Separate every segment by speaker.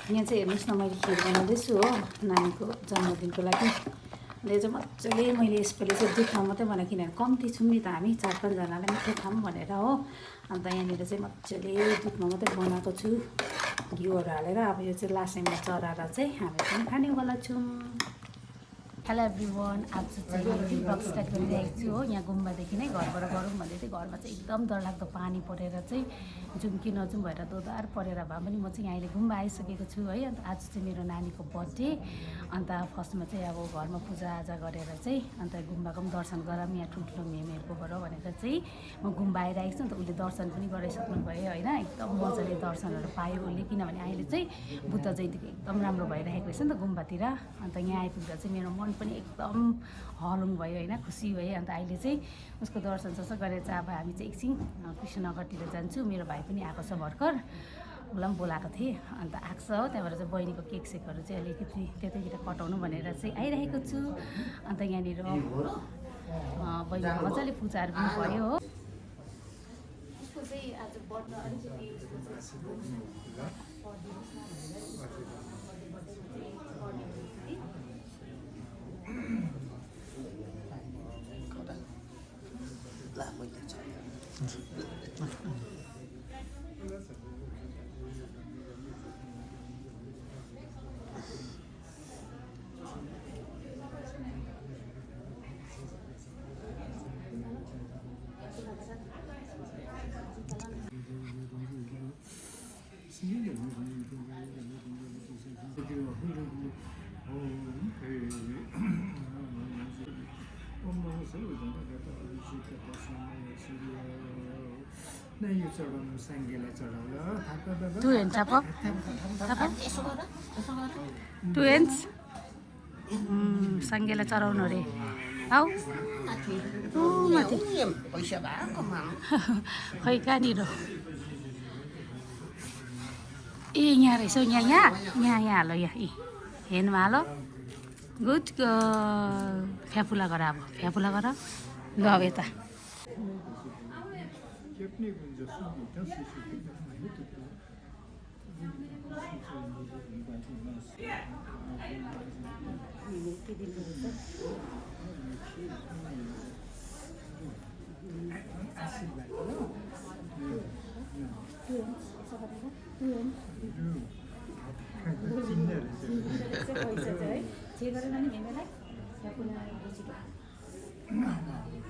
Speaker 1: यहाँ चाहिँ हेर्नुहोस् न मैले खिर बनाउँदैछु हो नानीको जन्मदिनको लागि। यो चाहिँ मजाले मैले यसपालि चाहिँ दुधमा मात्रै बनाएँ किनभने कम्ती छौँ नि त हामी 4-5जनालाई मिठो खाऊँ भनेर हो। अन्त यहाँनिर चाहिँ मजाले दुधमा मात्रै बनाएको छु घिउहरू हालेर। अब यो चाहिँ लासेममा चढाएर चाहिँ हामी पनि खानेवाला छौँ। हेलो एभ्रिवान, आज चाहिँ मैले ब्लग स्टार्ट गरिरहेको छु हो। यहाँ गुम्बादेखि नै घरबाट गरौँ भन्दै थिएँ। घरमा चाहिँ एकदम डरलाग्दो पानी परेर चाहिँ जाउँ कि नजाउँ भएर दोधार परेर भए पनि म चाहिँ यहाँ अहिले गुम्बा आइसकेको छु है। अन्त आज चाहिँ मेरो नानीको बर्थडे। अन्त फर्स्टमा चाहिँ अब घरमा पूजाआजा गरेर चाहिँ अन्त गुम्बाको पनि दर्शन गरौँ यहाँ ठुल्ठुलो मेमेहरूकोबाट भनेर चाहिँ म गुम्बा आइरहेको छु। अन्त उसले दर्शन पनि गराइसक्नु भयो होइन। एकदम मजाले दर्शनहरू पायो उसले किनभने अहिले चाहिँ बुद्ध जयन्तीको एकदम राम्रो भइरहेको रहेछ नि त गुम्बातिर। अन्त यहाँ आइपुग्दा चाहिँ मेरो मन पनि एकदम हलुङ भयो होइन, खुसी भयो। अन्त अहिले चाहिँ उसको दर्शन सर्शन गरेर चाहिँ अब हामी चाहिँ एकछिन कृष्णनगरतिर जान्छु। मेरो भाइ पनि आएको छ भर्खर, उसलाई पनि बोलाएको थिएँ। अन्त आएको छ हो, त्यहाँबाट चाहिँ बहिनीको केक सेकहरू चाहिँ अलिकति त्यतैतिर कटाउनु भनेर चाहिँ आइरहेको छु। अन्त यहाँनिर बहिनीको मजाले पूजाहरू पनि भयो हो। उसको चाहिँ आज बर्थडे अलिकति Two hands apa? Apa? Two hands? Sanggela चढाउनु रे आऊ माथि पैसा भएको खै कहाँनिर ए यहाँ रहेछ यहाँ हालो यहाँ हेर्नुमा हालो गुड फ्याफुला गर अब फ्याफुला गर ल अब यता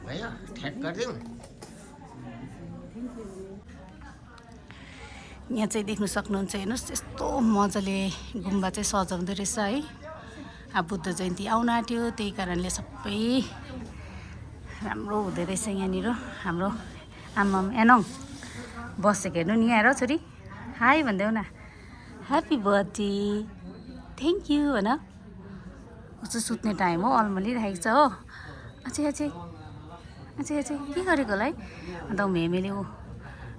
Speaker 2: भयो ठ्याक गरिदिउँ।
Speaker 1: यहाँ चाहिँ देख्नु सक्नुहुन्छ हेर्नुहोस् यस्तो मजाले गुम्बा चाहिँ सजाउँदो रहेछ है। अब बुद्ध जयन्ती आउन आँट्यो त्यही कारणले सबै राम्रो हुँदो रहेछ यहाँनिर। हाम्रो आमा एनङ बसेको हेर्नु नि यहाँ छोरी हाई भन्देऊ न ह्याप्पी बर्थडे थ्याङ्क यू भन। उसको सुत्ने टाइम हो अल्मलिरहेको छ हो। अझै के गरेको होला है। अन्त मेमेले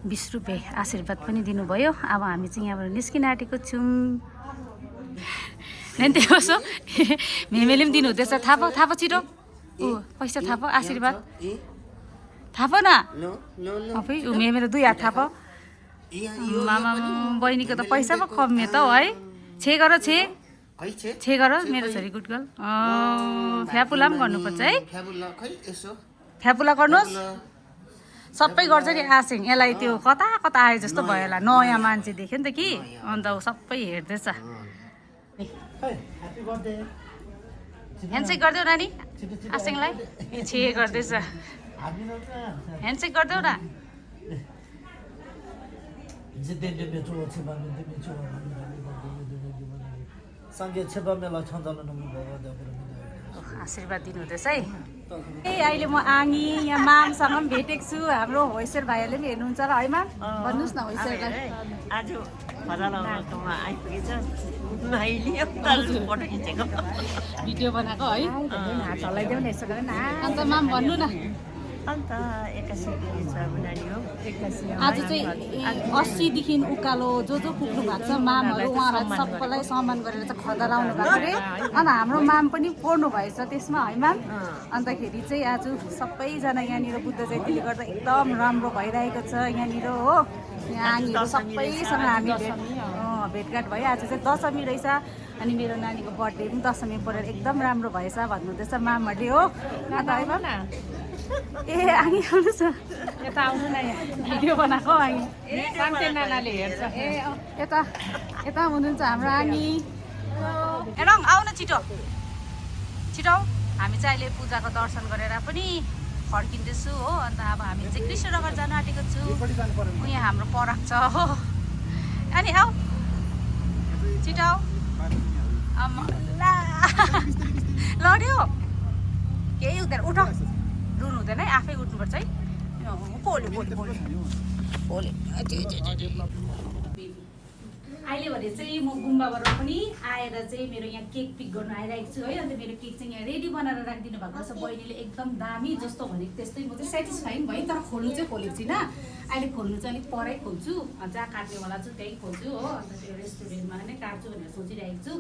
Speaker 1: 20 रुपियाँ आशीर्वाद पनि दिनुभयो। अब हामी चाहिँ यहाँबाट निस्किन आँटेको छौँ। नै त्यही कसो मेमेले पनि दिनु हुँदैछ। थाहा छिटो पैसा थाहा आशीर्वाद थाहा न अफै मेरो 2 हात थाहा मामा बहिनीको त पैसा पो कम्यो त है। छे गर मेरो छोरी गुड गर्ल। फ्यापुला पनि गर्नुपर्छ है। फ्यापुला गर्नुहोस् सबै गर्छ नि आसिङ। यसलाई त्यो कता आयो जस्तो भयो होला नयाँ मान्छे देख्यो नि त कि अन्त सबै हेर्दैछ। ह्यान्डसेक गरिदेऊ नानी आसिङलाई छे गर्दैछ। ह्यान्डसेक गरिदेऊ न। आशीर्वाद दिनुहुँदैछ है। ए अहिले म आङी यहाँ मामसँग पनि भेटेको छु। हाम्रो होइसर भाइहरूले पनि हेर्नुहुन्छ र है माम भन्नुहोस् न होइसरलाई।
Speaker 3: आज
Speaker 1: भिडियो बनाएको है हात हल्लाइदेऊ न यसो गरेर। अन्त माम भन्नु न।
Speaker 3: अन्त 81 छ नानी हो।
Speaker 1: आज चाहिँ 80 देखि उकालो जो पुग्नु भएको छ मामहरू उहाँलाई सबैलाई सम्मान गरेर चाहिँ खदा लाउनु भएको अरे। अन्त हाम्रो माम पनि पढ्नु भएछ त्यसमा है माम। अन्तखेरि चाहिँ आज सबैजना यहाँनिर बुद्ध जयन्तीले गर्दा एकदम राम्रो भइरहेको छ यहाँनिर हो। यहाँ आङीहरू सबैसँग हामी भेटघाट भयो। आज चाहिँ दशमी रहेछ अनि मेरो नानीको बर्थडे पनि दशमी परेर एकदम राम्रो भएछ भन्नुहुँदैछ मामाले हो। अन्त ए आगी आउनुहोस् न, यता आउनु न, यहाँ भिडियो बनाएको आगी सान्ते नानाले हेर्छ। ए यता यता हुनुहुन्छ हाम्रो आगी। हेरौँ आउन छिटो छिटो। हामी चाहिँ अहिले पूजाको दर्शन गरेर पनि फर्किँदैछु हो। अन्त अब हामी चाहिँ कृष्णनगर जान आँटेको छु। यहाँ हाम्रो पराक छ हो। अनि आऊ छिटो आऊ। लड्यो केही हुँदैन, उठ, रुनु हुँदैन है, आफै उठ्नुपर्छ है। पोल्यो पोल्यो पोल्यो पोल्यो। अहिले भने चाहिँ म गुम्बाबाट पनि आएर चाहिँ मेरो यहाँ केक पिक गर्न आइरहेको छु है। अन्त मेरो केक चाहिँ यहाँ रेडी बनाएर राखिदिनु भएको छ बहिनीले, एकदम दामी जस्तो भनेको त्यस्तै। म चाहिँ सेटिस्फाइङ भएँ, तर खोल्नु चाहिँ खोलेको छुइनँ। अहिले खोल्नु चाहिँ अलिक परै खोल्छु, जहाँ काट्नेवाला छु त्यहीँ खोल्छु हो। अन्त त्यो रेस्टुरेन्टमा नै काट्छु भनेर सोचिरहेको छु।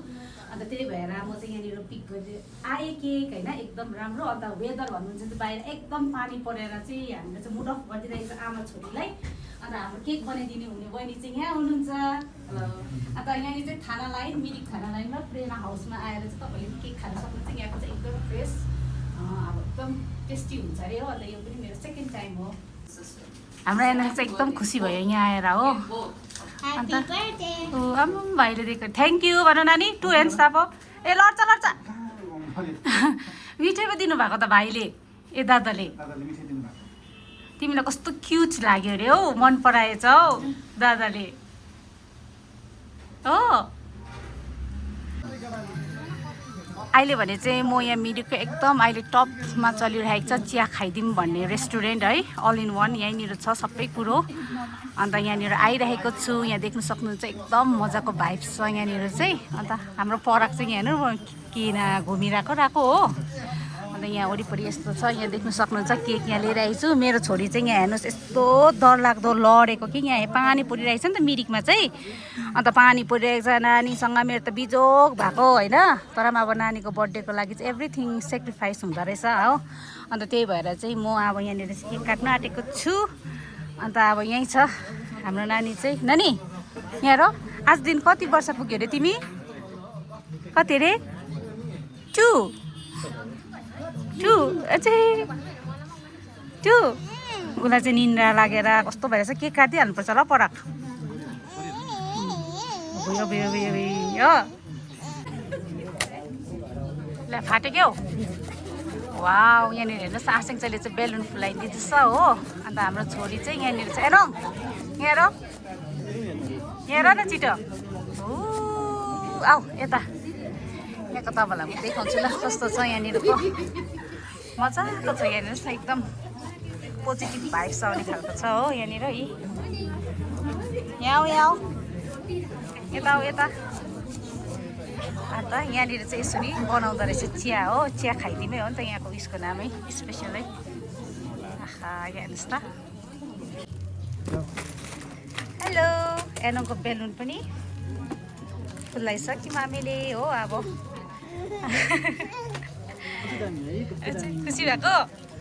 Speaker 1: अन्त त्यही भएर म चाहिँ यहाँनिर पिक गरेर आएँ केक होइन, एकदम राम्रो। अन्त वेदर भन्नुहुन्छ चाहिँ बाहिर एकदम पानी परेर चाहिँ हामीले चाहिँ मुड अफ गरिदिइरहेको छ आमा छोरीलाई। अन्त हाम्रो केक बनाइदिने हुने बहिनी चाहिँ यहाँ हुनुहुन्छ। अन्त यहाँनिर चाहिँ थाना लाइन, मिरिक थाना लाइन र प्रेरणा हाउसमा आएर चाहिँ तपाईँले केक खान सक्नुहुन्छ। यहाँको चाहिँ एकदम फ्रेस, अब एकदम टेस्टी हुन्छ अरे हो। अन्त यो पनि मेरो सेकेन्ड टाइम हो। हाम्रो एनएल चाहिँ एकदम खुसी भयो यहाँ आएर हो। अन्त आम्म भाइले दिएको थ्याङ्क यू भन नानी, 2 hands ताप। ए लड्छ लड्छ। मिठाई पो दिनुभएको त भाइले, ए दादाले। तिमीलाई कस्तो क्युट लाग्यो अरे हौ, मन पराएछ हौ दादाले हो। अहिले भने चाहिँ म यहाँ मिरिकको एकदम अहिले टपमा चलिरहेको छ चिया खाइदिउँ भन्ने रेस्टुरेन्ट है, अल इन वान यहीँनिर छ सबै कुरो। अन्त यहाँनिर आइरहेको छु, यहाँ देख्न सक्नुहुन्छ एकदम मजाको भाइब्स छ यहाँनिर चाहिँ। अन्त हाम्रो पराक चाहिँ यहाँ हेर्नु किन घुमिरहेको हो। अन्त यहाँ वरिपरि यस्तो छ, यहाँ देख्न सक्नुहुन्छ केक यहाँ लिएर आएको छु। मेरो छोरी चाहिँ यहाँ हेर्नुहोस् यस्तो डरलाग्दो लडेको कि यहाँ पानी परिरहेको छ नि त मिरिकमा चाहिँ। अन्त पानी परिरहेको छ, नानीसँग मेरो त बिजोग भएको होइन। तर पनि अब नानीको बर्थडेको लागि चाहिँ एभ्रिथिङ सेक्रिफाइस हुँदो रहेछ हो। अन्त त्यही भएर चाहिँ म अब यहाँनिर केक काट्न आँटेको छु। अन्त अब यहीँ छ हाम्रो नानी चाहिँ। नानी यहाँ र आज दिन कति वर्ष पुग्यो अरे तिमी? कति अरे? 2 अझै 2। उसलाई चाहिँ निन्द्रा लागेर कस्तो भएर चाहिँ केक काटिहाल्नुपर्छ ल पराक। भयो भयो भयो भयो ल फाट्यो क्या हो। वाउ यहाँनिर हेर्नुहोस् आसेङ चाहिँले चाहिँ बेलुन फुलाइदिँदैछ हो। अन्त हाम्रो छोरी चाहिँ यहाँनिर चाहिँ हेरौँ यहाँ हेर न छिटो। आऊ यता यहाँको तपाईँलाई म देखाउँछु ल कस्तो छ यहाँनिरको। मजाको छ यहाँनिर एकदम पोजिटिभ भाइब्स आउने खालको छ हो यहाँनिर। यहाँ यहाँ यता हो यता। अन्त यहाँनिर चाहिँ यसरी बनाउँदो रहेछ चिया हो, चिया खाइदिमै हो नि त यहाँको उयसको नामै स्पेसलै। आहा यहाँ हेर्नुहोस् त। हेलो एनोको बेलुन पनि फुलाइसक्यो मामीले हो। अब खुसी भएको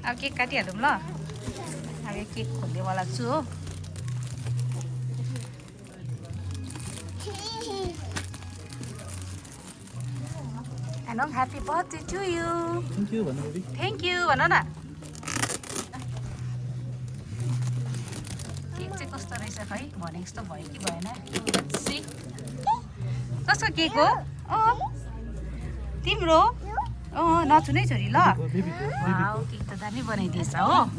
Speaker 1: अब केक काटिहालौँ ल। अब यो केक खोल्नेवाला छु हो। एनोङ happy birthday to you. Thank you भन न। केक चाहिँ कस्तो रहेछ खै, भनेको जस्तो भयो कि भएन। कसको केक हो? तिम्रो? नचुनै छोरी ल। वाउ केक त दामी बनाइदिएछ हो।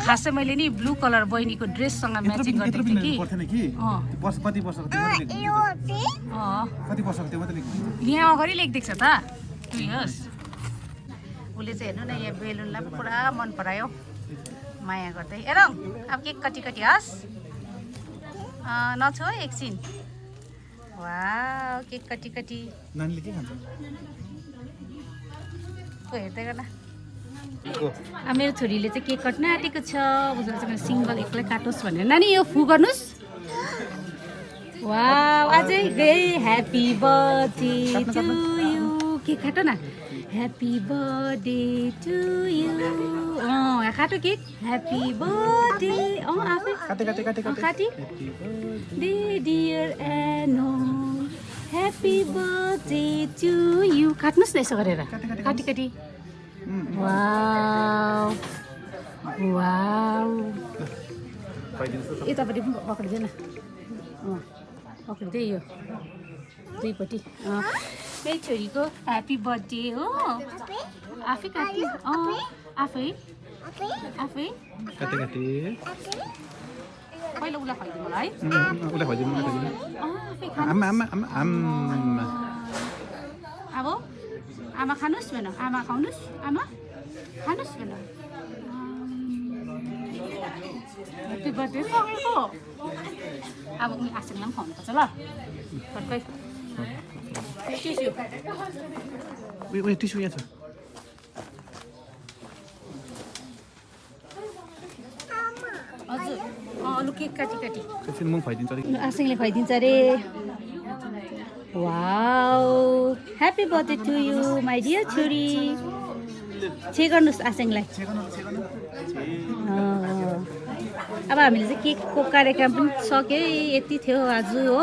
Speaker 1: खास चाहिँ मैले नि ब्लू कलर बहिनीको ड्रेससँग म्याचिङ गरिदिएको थिएँ कि। यहाँ अगाडि लेखिदिएको छ त 2 years। उसले चाहिँ हेर्नु न यहाँ बेलुनलाई पुरा मन परायो माया गर्दै। हेरौँ अब केक कति कति हस् नछो है एकछिन। वाउ केक कति कति
Speaker 4: नानीले के खान्छ?
Speaker 1: हेर्दै गर्न। मेरो छोरीले चाहिँ केक काट्न आँटेको छ। उसलाई चाहिँ सिङ्गल एक्लै काटोस् भनेर। नानी यो फु गर्नुहोस्। वाउ अझै गए happy birthday to you cake काट न ह्याप्पी बर्थडे टु यु यहाँ काटो केक ह्याप्पी बर्थडे आफै काटी दे डियर एनो ह्याप्पी बर्थडे टु यु काट्नुहोस् न यसो गरेर काटी वाउ वाउ यतापट्टि पनि पक्रिँदैन पक्रिँदै यो दुईपट्टि त्यही छोरीको ह्याप्पी बर्थडे हो आफै काट्ने आफै पहिला उसलाई खुवाइदिनु मलाई अब आमा खानुहोस् भन आमा खाउनुहोस् आमा खानुहोस् भन ह्याप्पी बर्थडे सकेको अब उनी आसिङलाई पनि खुवाउनुपर्छ ल फर्कै
Speaker 4: टिस्यु यहाँ छ
Speaker 1: हजुर लु केक काटी
Speaker 4: म खुवाइदिन्छु अलिक
Speaker 1: आसिङले खुवाइदिन्छ अरे wow happy birthday to you my dear छोरी छे गर्नुहोस् आसिङलाई अब हामीले चाहिँ केकको कार्यक्रम पनि सक्यो यति थियो आज हो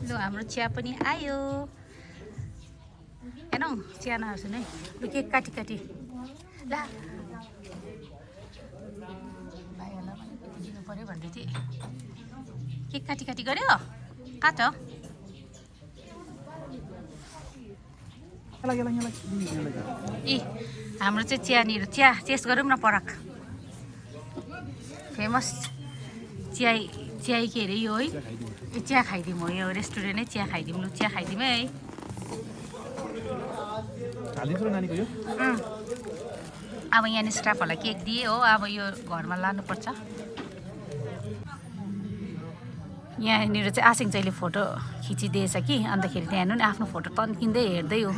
Speaker 1: लु हाम्रो चिया पनि आयो हेर्न चिया नआउँछु नै लु केक काटी ला भाइहरूलाई पनि दिनु पऱ्यो भन्दै थिएँ केक काटी गऱ्यो काट ए हाम्रो चाहिँ चियानिर चिया टेस्ट गरौँ न परक फेमस चिया के अरे यो है ए चिया खाइदिउँ हो यो रेस्टुरेन्टै चिया खाइदिउँ लु चिया खाइदिउँ है अब यहाँनिर स्टाफहरूलाई केक दिए हो अब यो घरमा लानुपर्छ यहाँनिर चाहिँ आसिङ चाहिँ फोटो खिचिदिएछ कि अन्तखेरि त्यहाँ हेर्नु नि आफ्नो फोटो तन्किँदै हेर्दै हो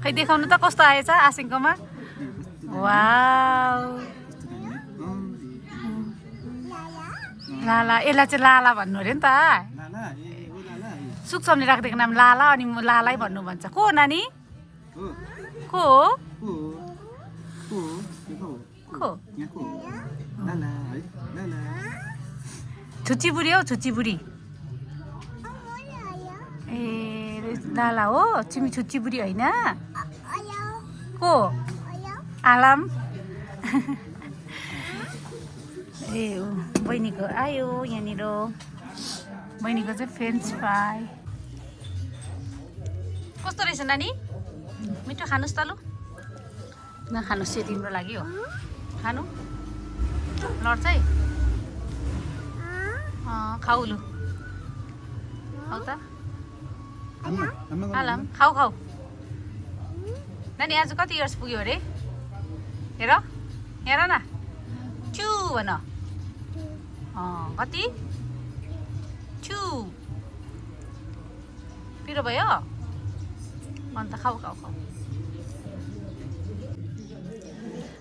Speaker 1: खै देखाउनु त कस्तो आएछ आसिङकोमा वाउ लाला यसलाई चाहिँ लाला भन्नु अरे नि त सुक्समले राखिदिएको नाम लाला अनि म लालै भन्नु भन्छ को नानी को छुच्ची बुढी हो छुच्ची बुढी ए लाला हो तिमी छुच्ची बुढी होइन को आलाम ए बहिनीको आयो यहाँनिर बहिनीको चाहिँ फ्रेन्च फ्राई कस्तो रहेछ नानी मिठो खानुहोस् त लु नखानुहोस् यो तिम्रो लागि हो खानु लड्छ है खाऊ लु खाऊ त आलाम खाऊ नानी आज कति इयर्स पुग्यो अरे हेर न छु भन कति छु पिरो भयो अन्त खाऊ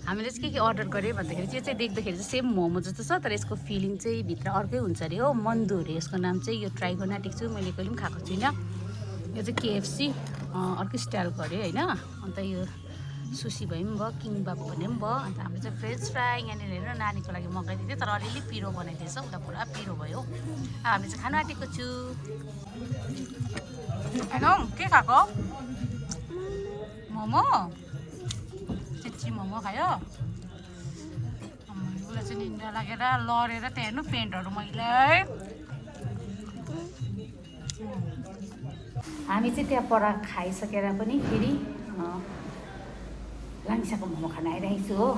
Speaker 1: हामीले चाहिँ के अर्डर गऱ्यो भन्दाखेरि त्यो चाहिँ देख्दाखेरि चाहिँ सेम मोमो जस्तो छ तर यसको फिलिङ चाहिँ भित्र अर्कै हुन्छ अरे हो मन्दु अरे यसको नाम चाहिँ यो ट्राई गर्न आँटेको छु मैले कहिले पनि खाएको छुइनँ यो चाहिँ केएफसी अर्कै स्टाइलको अरे होइन अन्त यो सुसी भए पनि भयो किङबाब भने पनि भयो अन्त हाम्रो चाहिँ फ्रेन्च फ्राई यहाँनिर हेरेर नानीको लागि मगाइदिएको थियो तर अलिअलि पिरो बनाइदिएछ उता पुरा पिरो भयो हामी चाहिँ खानु आँटेको छु होइन के खाएको मोमो चिच्ची मोमो खायो उसलाई चाहिँ निन्द्रा लागेर लडेर त्यहाँ हेर्नु पेन्टहरू मैले हामी चाहिँ त्यहाँ पर खाइसकेर पनि फेरि लाङ्साको मोमो खान आइरहेको छु हो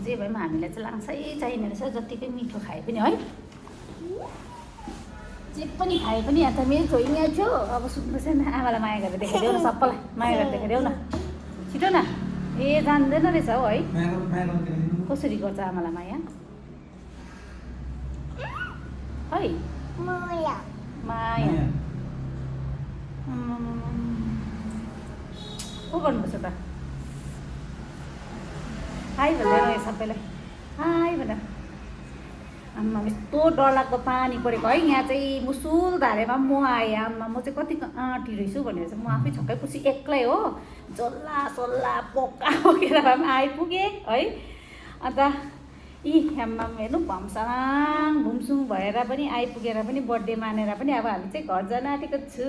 Speaker 1: जे भए पनि हामीलाई चाहिँ लाङ्सै चाहिने रहेछ जतिकै मिठो खाए पनि है जे पनि खाए पनि यहाँ त मेरो छोरी यहाँ थियो अब सुत्नु छैन आमालाई माया गरेर देखाइदेऊ न सबैलाई माया गरेर देखाइदेऊ न छिटो न ए जान्दैन रहेछ हौ है कसरी गर्छ आमालाई माया है माया को गर्नुपर्छ त हाई भन्दैन सबैलाई हाई भन आम्मा यस्तो डरलाग्दो पानी परेको है यहाँ चाहिँ मुसुल धारेमा म आएँ आम्मा म चाहिँ कतिको आँटी रहेछु भनेर चाहिँ म आफै छक्कै खुसी एक्लै हो जल्ला सल्ला बोका बोकेर भए पनि आइपुगेँ है अन्त आम्मा हेर्नु भम्साङ भुमसुङ भएर पनि आइपुगेर पनि बर्थडे मानेर पनि अब हामी चाहिँ घर जान आँटेको छु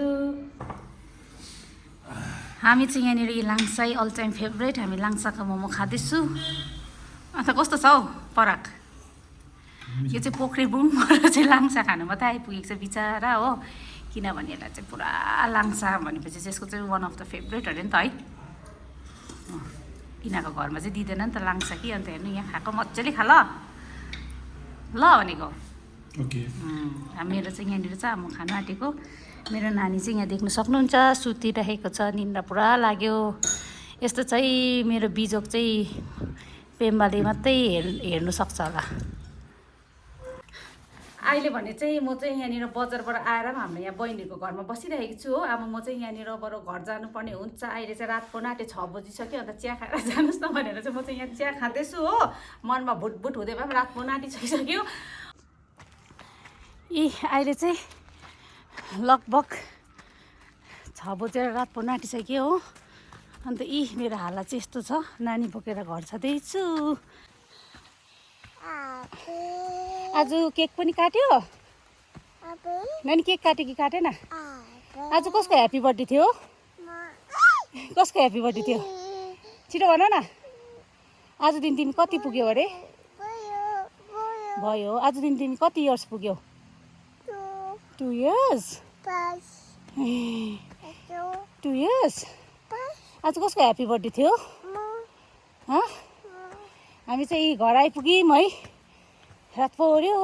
Speaker 1: हामी चाहिँ यहाँनिर लाङ्साई अल टाइम फेभरेट हामी लाङ्साको मोमो खाँदैछु अन्त कस्तो छ हौ पराग यो चाहिँ पोखरी बुङबाट चाहिँ लाङ्सा खानु मात्रै आइपुगेको छ बिचरा हो किनभने यसलाई चाहिँ पुरा लाङ्सा भनेपछि चाहिँ यसको चाहिँ वान अफ द फेभरेट अरे नि त है यिनीहरूको घरमा चाहिँ दिँदैन नि त लाङ्सा कि अन्त हेर्नु यहाँ खाएको मजाले खा ल भनेको
Speaker 4: ओके
Speaker 1: मेरो चाहिँ यहाँनिर चाहिँ म खानु आँटेको मेरो नानी चाहिँ यहाँ देख्नु सक्नुहुन्छ सुतिरहेको छ निन्द्रा पुरा लाग्यो यस्तो चाहिँ मेरो बिजोग चाहिँ पेम्बाले मात्रै हेर्नु सक्छ होला अहिले भने चाहिँ म चाहिँ यहाँनिर बजारबाट आएर पनि हाम्रो यहाँ बहिनीको घरमा बसिरहेको छु हो अब म चाहिँ यहाँनिरबाट घर जानुपर्ने हुन्छ अहिले चाहिँ रात पर्न आँटे 6 बजिसक्यो अन्त चिया खाएर जानुहोस् न भनेर चाहिँ म चाहिँ यहाँ चिया खाँदैछु हो मनमा भुटभुट हुँदै भए पनि रात पर्न आँटिसकिसक्यो अहिले चाहिँ लगभग 6 बजेर रात पर्न आँटिसक्यो हो अन्त मेरो हालत चाहिँ यस्तो छ नानी बोकेर घर जाँदैछु आज केक पनि काट्यो नानी केक काट्यो कि काटेन आज कसको ह्याप्पी बर्थडे थियो कसको ह्याप्पी बर्थडे थियो छिटो भन न आज दिन तिमी कति पुग्यौ अरे भयो आज दिन तिमी कति इयर्स पुग्यौ 2 इयर्स 2 इयर्स आज कसको ह्याप्पी बर्थडे थियो हामी चाहिँ घर आइपुग्यौँ है रात पर्यो